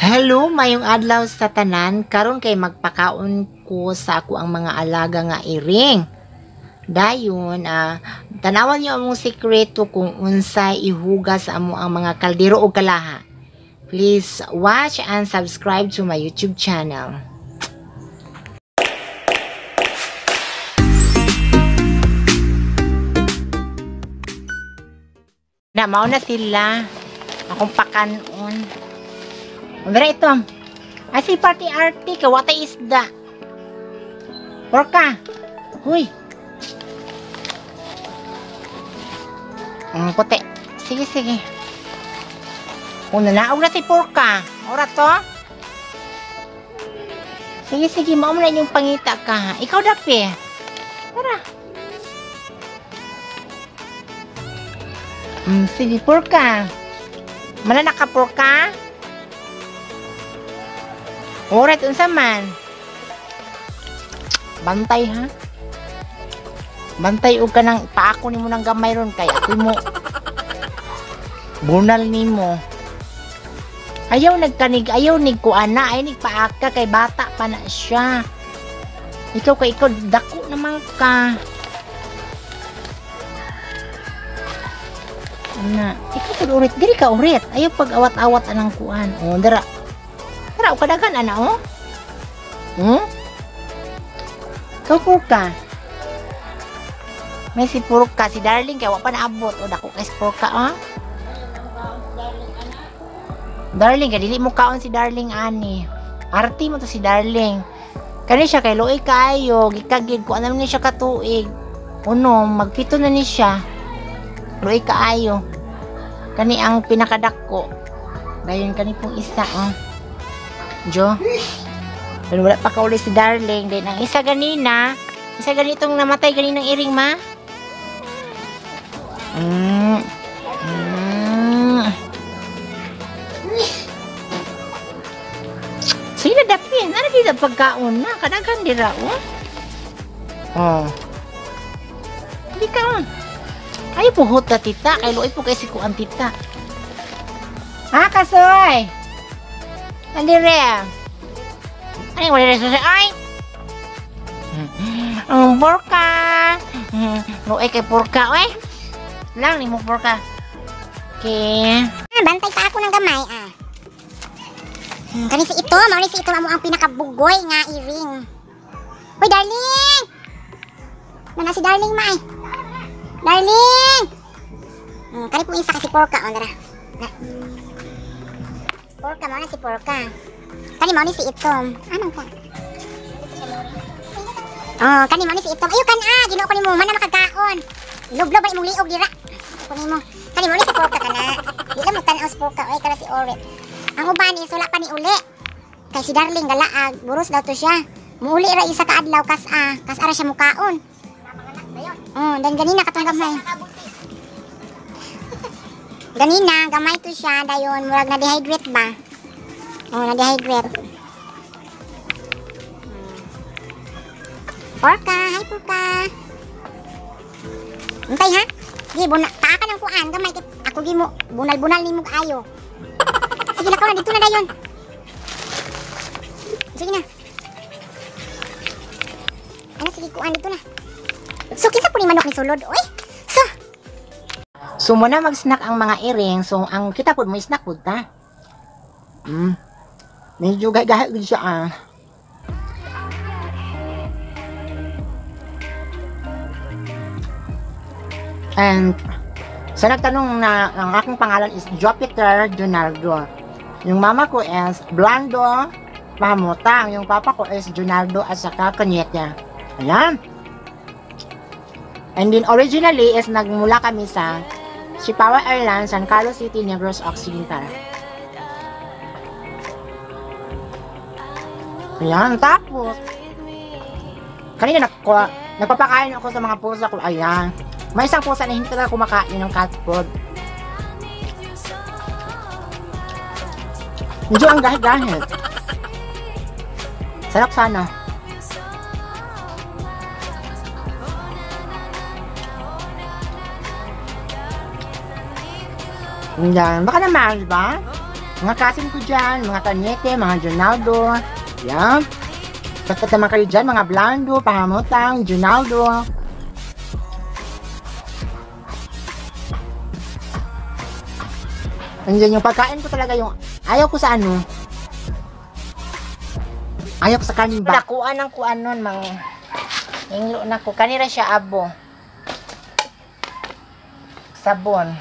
Hello, mayong adlaw sa tanan. Karon kay magpakaon ko sa ako ang mga alaga nga iring. Dayon, tanawan niyo among sikreto kung unsay ihugas sa amo ang mga kaldero o kalaha. Please watch and subscribe to my YouTube channel. Na mao na sila akong pakanon. Mira ito. Ay, si Party Arty, kawatay isda. Porka. Huy. Puti. Sige, sige. Una na, na si Porka. Ora to. Sige, sige, mao na inyong pangita ka. Ikaw dapi. Tara. Sige, Porka. Mana ka, Porka? Orat unsa man? Bantay ha? Bantay og kanang paako nimo nang gamay ron kay ako'y mo bunal nimo. Ayaw nagkanig, ayaw nig kuana, ay nig paaka kay bata pa na siya. Ikaw kay ikaw dako naman ka. Ana, ikaw pud urit diri ka urit. Ayaw pag awat-awat anang kuan. Oh, dira. Tara, kadagan ana oh. Ikaw Porka. May si Porka, si Darling kay wa pa naabot. O dako kay si Porka oh. Darling kay dili mo kaon si Darling ani. Arti mo to si Darling. Kani siya kay luoy kaayo, gikagid ko ano ni siya katuig. Uno, magpito na ni siya. Luoy kaayo. Kani ang pinakadako. Dayon kani pong isa oh. Jo. Pero wala pa kauli si Darling. Then ang isa ganina, isa ganitong namatay ganinang iring ma. Sige na dapin. Ano dito pagkaon na? Kadagan dira oh. Oh. Hindi kaon. Ay puhot na tita. Kay luoy po kay si kuan tita. Ha kasoy. Andire. Ay, wala na siya. Ay! Ang porka. Luoy kay porka, oy. Lang ni mo porka. Okay. Bantay pa ako ng gamay, ah. Kani si ito, mao ni si ito amo ang pinakabugoy nga iring. Hoy, darling! Nana si darling ma, ay. Darling! Kani po isa kasi porka, oh, dara. Na. Porka, mao na si porka. Kani mao ni si itom. Anong ka? Oh, kani mao ni si itom. Ayo kan ah, Ginoo ko nimo, man na makakaon. Lublob ba imong liog dira? Ko nimo. Kani mao ni si porka kana. Di lang mo tan-aw si porka, oy kara si Oret. Ang uban is wala pa ni uli. Kay si Darling galaag, buros daw to siya. Muuli ra isa ka adlaw kas-a, kas-a ra siya mukaon. Oh, dan ganina katong gamay. Ganina gamay to siya dayon murag na dehydrate ba? Oh, na dehydrate. Porka, hi porka. Untay ha? Gi buna paaka ng kuan gamay kay ako gi mo bunal-bunal nimo ayo. Sige na kaon dito na dayon. Sige na. Ano sige kuan dito na. So kinsa po ni manok ni sulod oy? So So muna mag-snack ang mga iring. So ang kita po mo snack pud ta. Medyo gahi-gahi gud siya ah. And sa nagtanong na ang aking pangalan is Jupiter Junardo. Yung mama ko is Blando Pamutang. Yung papa ko is Junardo at saka Cañete. Ayan. And then originally is nagmula kami sa Sipawa Airlines, San Carlos City, Negros Occidental. Ayan, tapos kanina nagpapakain ako sa mga pusa ko. Ayan. May isang pusa na hindi talaga kumakain ng cat food. Medyo ang gahit-gahit. Sarap sana. Ayan. Baka naman, di ba? Mga cousin ko dyan, mga Cañete, mga Jonaldo. Yan. Shoutout naman kayo dyan, mga Blando, Pahamutang, Jonaldo. Andiyan yung pagkain ko talaga, yung ayaw ko sa ano. Ayaw ko sa kanin ba. Nakuha ng kuan nun, mang inglo na ko. Kanira siya abo. Sabon.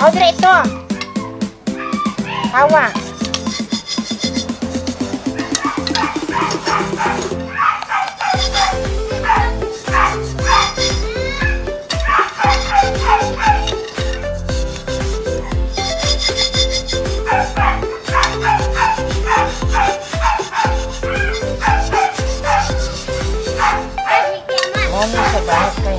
Oh, dire ito. Hawa. Mami sa bahay.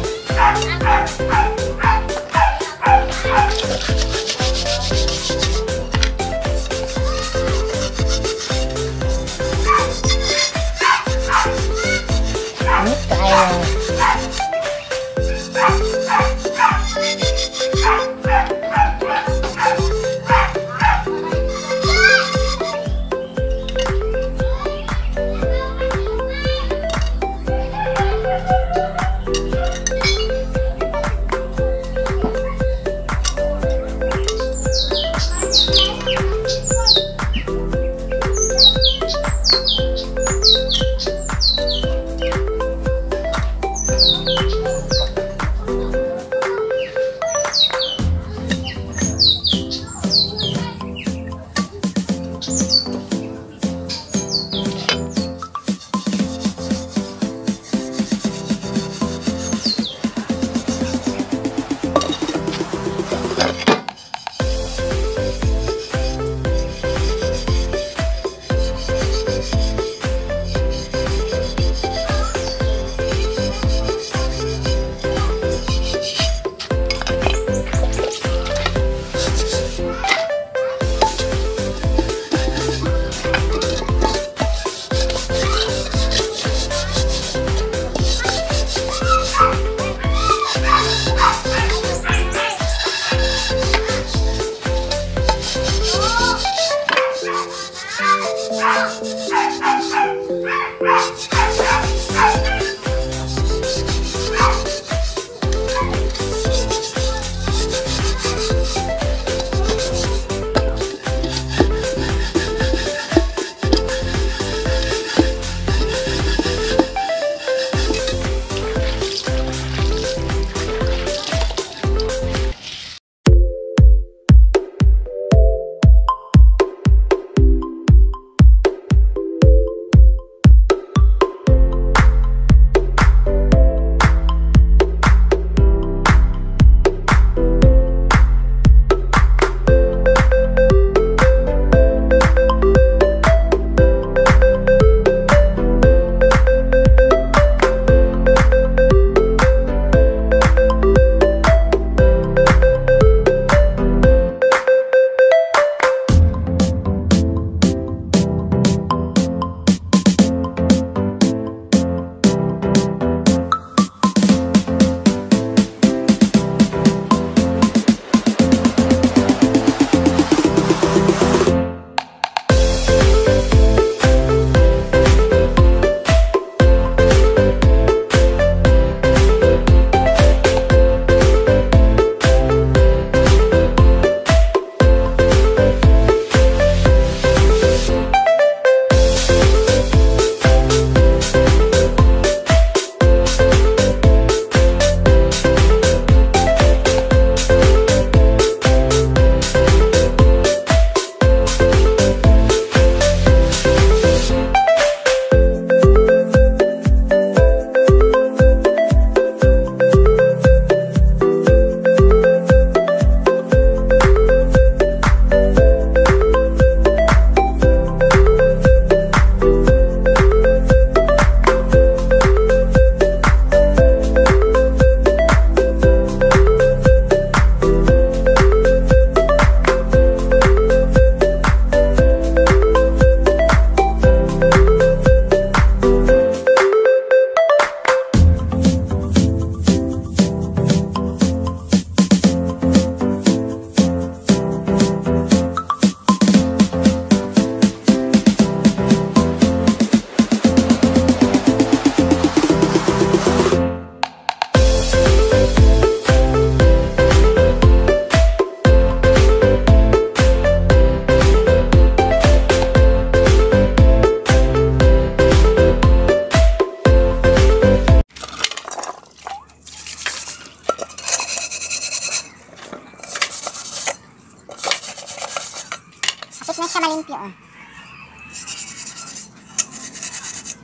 Hapit na siya malimpyo, oh.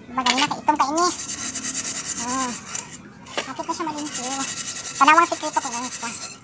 Diba ganina kay itom kay ini. Hapit na siya malimpyo. Tanawang sikreto kung ano siya.